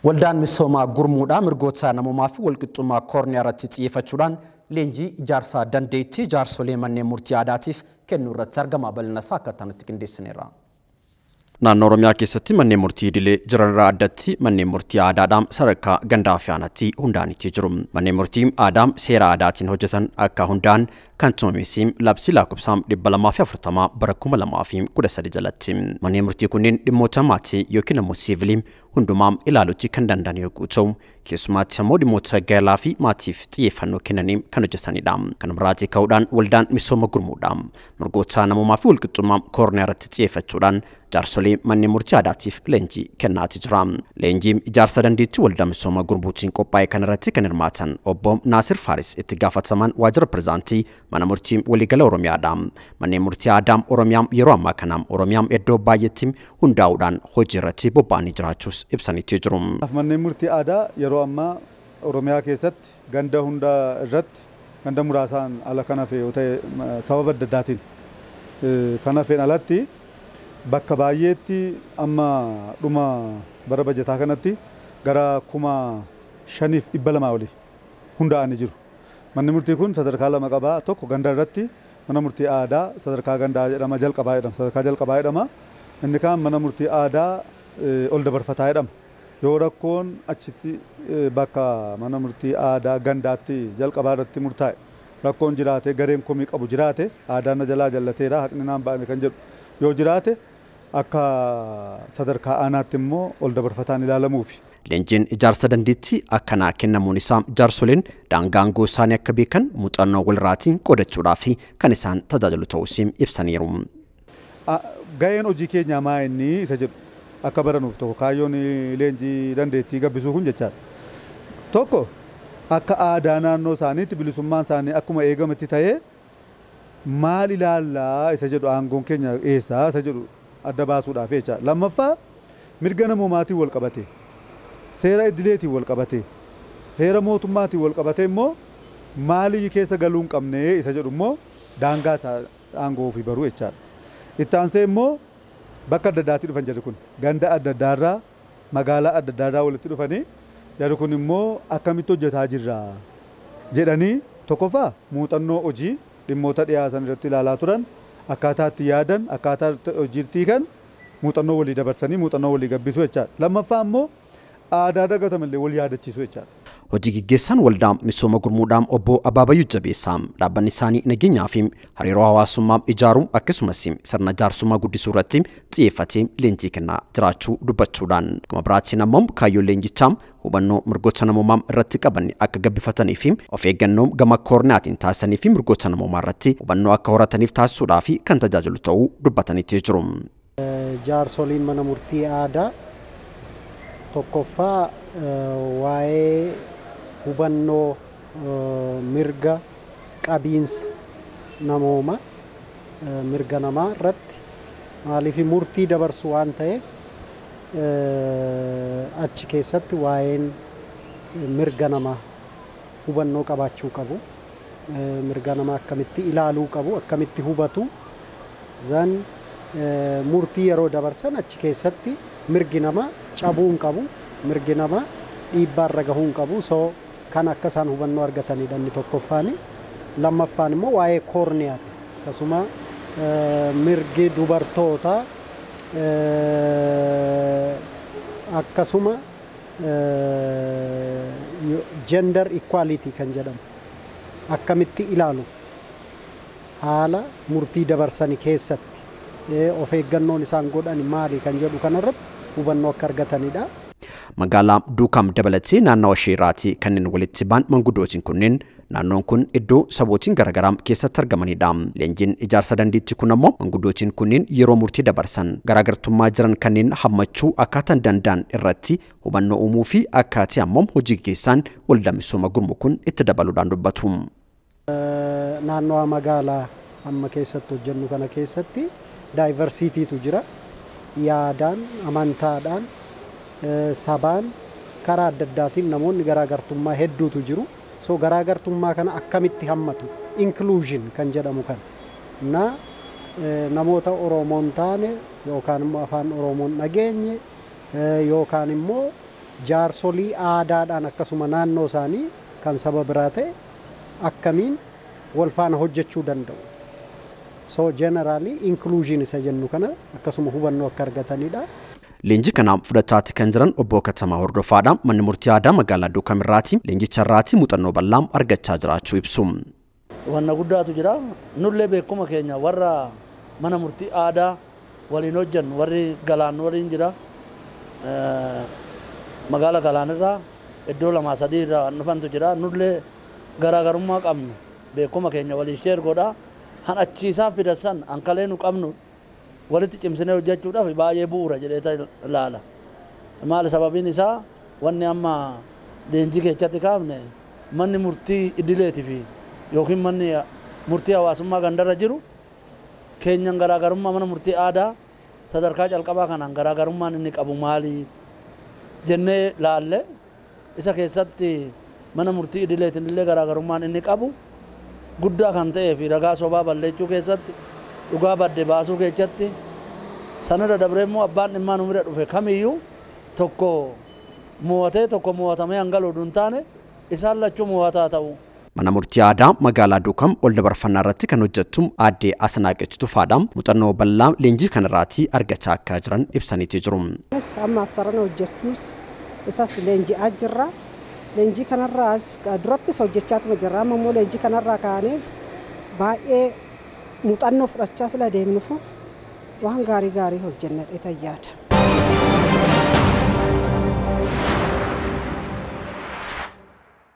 Waldaan misoomaa gurmuudhaa mirgoota namoomaa fi walqixxummaa koorniyaa irratti xiyyeeffachuudhaan leenjii ijaarsa dandeettii jaarsolee manneen murtii aadaatiif kennuu irratti argama. Bal'ina isaa akka itti qindeessineerra. Naannoo Oromiyaa keessatti manneen murtii idilee jiran irraa addatti manneen murtii aadaadhaan sadarkaa gandaa fi aanaatti hundaa'anii jiru. Manneen murtii aadaa seera aadaatiin hojjetan akka hundaan kan tumamesiin labsii lakkoofsa 240 bara 2013 jalatti. Manneen murtii kunneen dhimmoota maatii yookiin immoo siivilii hundumaa ilaaluutti kan danda'an yogguu ta'u, keessumaatti immoo dhimmoota gaa'elaa fi maatiif xiyyeeffannoo kennanii kan hojjetanidha. Kana biraatii ka'uudhaan waldaan misooma gurmuudha. Mirgoota namoomaa fi walqixxummaa koorniyaa irratti xiyyeeffachuudhaan jaarsolee manneen murtii aadaatiif leenjii kennaati jira. Leenjii ijaarsa dandeettii waldaa misooma gurmuutiin qophaa'e kanarratti kan hirmaatan obbo Naasir Faaris itti gaafataman waajjira pirezidaantii mana murtii waliigala Oromiyaadha. Manneen murtii aadaa Oromiyaa yeroo ammaa kana Oromiyaa iddoo baay'eetti hundaa'uudhaan hojii irratti bobba'anii jiraachuus ibsaniitti jiru. Manneen murtii aadaa yeroo ammaa Oromiyaa keessatti ganda hunda irratti ganda muraasaan ala kan hafe yoo ta'e sababa adda addaatiin kan hafeen alatti bakka baay'eetti amma dhuma bara bajataa kanatti gara 5,200 olii hundaa'anii jiru. Manni murtii kun sadarkaa lama qaba. Tokko ganda irratti mana murtii aadaa sadarkaa gandaa jedhama, jalqabaa jedhama, sadarkaa jalqabaa jedhama. Inni kaan mana murtii aadaa ol dabarfataa jedhama. Yoo rakkoon achitti bakka mana murtii aadaa gandaatti jalqabaa irratti murtaa'e rakkoon jiraate, gareen komii qabu jiraate, aadaan na jalaa jallateera, haqni naan ba'ame kan jedhu yoo jiraate, akka sadarkaa aanaatti immoo ol dabarfataan ilaalamuufi. Leenjiin ijaarsa dandeettii akkanaa kennamuun isaa jaarsoleen daangaa aangoo isaanii akka beekan muuxannoo walirraatiin qoodachuudhaaf kan isaan tajaajilu ta'uus ibsaniiru. Gaheen hojii keenyaa maa inni isa jedhu akka baranuuf tokko kaayyoon leenjii dandeettii gabbisuu kun jechaadha. Tokko akka aadaa naannoo isaaniitti bilisummaan isaanii akkuma eegametti ta'ee maal ilaallaa isa jedhu, aangoon keenya eessaa isa jedhu adda baasuudhaaf jechaadha. Lammaffaa mirga namoomaatiin wal qabate, seera idileetiin wal qabate, heera mootummaatiin wal qabate immoo maalii keessa galuu hin qabne isa jedhu immoo daangaa isaa aangoo ofii baruu jechaadha. Itti aansee immoo bakka adda addaatti dhufan jarri kun, ganda adda addaarraa, magaalaa adda addaarraa walitti dhufanii, jarri kun immoo akkamitti hojjetaa jirra jedhanii tokkoffaa muuxannoo hojii dhimmoota dhiyaatan irratti ilaalaa turan, akkaataa itti yaadan, akkaataa hojiitti kan muuxannoo walii dabarsanii muuxannoo walii gabbisuu jechaadha. Lammaffaa immoo aadaa dagatamallee wal yaadachiisuu jechaadha. Hojii gaggeessaan waldaa misooma gurmuudhaan obbo Abaabayyuu Jabeessaa dhaabbanni isaanii nageenyaa fi hariiroo hawaasummaa ijaaruu akkasumas sirna jaarsummaa guddisuu irratti xiyyeeffatee leenjii kennaa jiraachuu dubbachuudhaan, gama biraatiin ammoo kaayyoon leenjichaa hubannoo mirgoota namoomaa irratti qaban akka gabbifatanii fi of eeggannoo gama koorniyaatiin taasisanii fi mirgoota namoomaa irratti hubannoo akka horataniif taasisuudhaaf kan tajaajilu ta'uu dubbataniitti jiru. Jaarsoliin mana murtii aadaa tokkoffaa waa'ee hubannoo mirga qabiinsa namooma, mirga namaa irratti, maaliif murtii dabarsu waan ta'eef achi keessatti waa'een mirga namaa hubannoo qabaachuu qabu. Mirga namaa akkamitti ilaaluu qabu, akkamitti hubatu, zan murtii yeroo dabarsan achi keessatti mirgi namaa cabuu hin qabu, mirgi namaa dhiibbaarra gahuu hin qabu. So kan akka isaan hubannoo argatanidha inni tokkoffaani. Lammaffaan immoo waa'ee koorniyaati. Akkasuma mirgi dubartootaa, akkasuma gender equality kan jedhamu akkamitti ilaalu, haala murtii dabarsanii keessatti of eeggannoon isaan godhan maali kan jedhu kanarratti hubannoo akka argatanidha. Magaalaa Duukam dabalatee naannawa isheeraatii kanneen walitti ba'an manguddootiin kunneen, naannoon kun iddoo sabootiin garaagaraa keessatti argamanidha. Leenjiin ijaarsa dandeettii kun ammoo manguddootiin kunneen yeroo murtii dabarsan garaagartummaa jiran kanneen hammachuu akkaataan danda'an irratti hubannoo uumuu fi akkaataa ammoo hojii keessaan waldaa misooma gurmuu kun itti dabaluudhaan dubbatu. Naannawa magaalaa amma keessatti hojjennu kana keessatti daayivarsiitiitu jira. Yaadaan, amantaadhaan, sabaan, karaa adda addaatiin namoonni garaagartummaa hedduutu jiru. So garaagartummaa kana akkamitti hammatu, inclusion kan jedhamu kana. Na namoota Oromoon taane yookaan immoo afaan Oromoon dhageenye yookaan immoo Jaarsolii aadaadhaan akkasuma naannoo isaanii kan saba biraa ta'e akkamiin wal faana hojjechuu danda'u. So generally inclusion isa jennu kana akkasuma hubannoo akka argatanidha. Leenjii kana fudhachaati kan jiran obbo Katamaa Hordofaadha. Manni murtii aadaa magaalaa Duukamirraati. Leenjicha irraati muuxannoo bal'aa argachaa jiraachuu ibsu. Wanna guddaatu jira. Nullee beekuma keenya warra mana murtii aadaa waliin hojjennu warri Galaan waliin jira. Magaala Galaanirraa iddoo 2 3 irraa dhufantu jira. Nullee garaagarummaa qabnu beekuma keenya waliin share godhaa. Han achiisaa fidasan hankalee nu qabnu walitti cimsinee hojjechuudhaaf baay'ee bu'uura jedhee ilaala. Maali sababiin isaa wanni amma leenjii keessatti kaafne manni murtii idileetii fi yookiin manni murtii hawaasummaa gandarra jiru keenyan garaagarummaa mana murtii aadaa sadarkaa calqabaa kanaan garaagarummaan inni qabu maali jennee laalle isa keessatti mana murtii idileetiin illee garaagarummaan inni qabu guddaa kan ta'ee fi ragaa sobaa balleessuu keessatti dhugaa badde baasuu keessatti sanarra dabree immoo abbaan dhimmaa nu bira dhufe kamiyyuu tokko mo'atee tokko mo'atamee hangaluu hin taane isaan lachuu mo'ataa ta'u. Mana murtii aadaa magaalaa Duukam ol dabarfannaa irratti kan hojjettu aadde Asnaaqech Tufaadha. Muuxannoo bal'aa leenjii kanarraatii argachaa akka jiran ibsaniitii jiru. Amma asirra hojjechus isas leenji'aa jirra. Leenjii kanarraa durattis hojjechaatuma jirra. Amma immoo leenjii kanarraa kaanee baay'ee muuxannoo fudhachaa sila deemnufu waan gaarii gaarii hojjenna dheetan yaada.